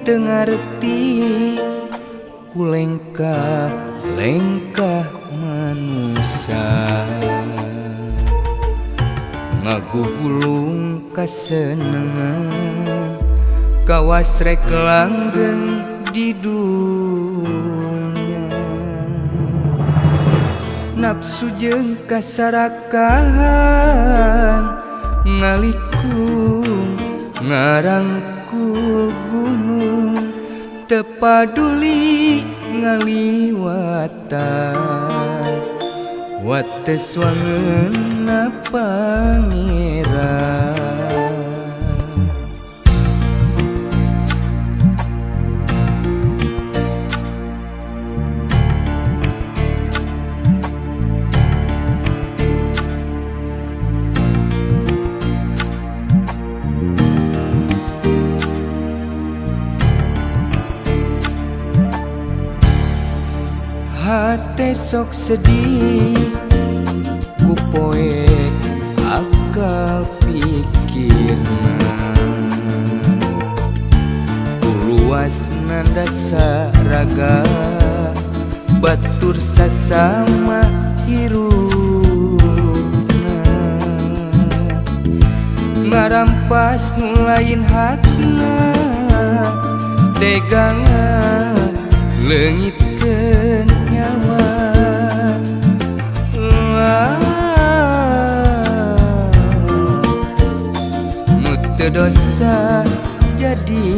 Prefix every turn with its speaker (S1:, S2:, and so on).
S1: teu ngarti ku lengkah lengkah manusa ngagugulung kasenengan kawas rek langgeng di dunya nafsu jeung kasarakahan ngalikung ngarangkul gunung teu paduli ngaliwatan wates wangeunna pangeran. Hate sok sedih ku poek akal pikirna ku luas nandasa raga batur sasama hirupna ngarampas nu lain hakna tega ngaleungitkeun nyawa. Nu teu dosa jadi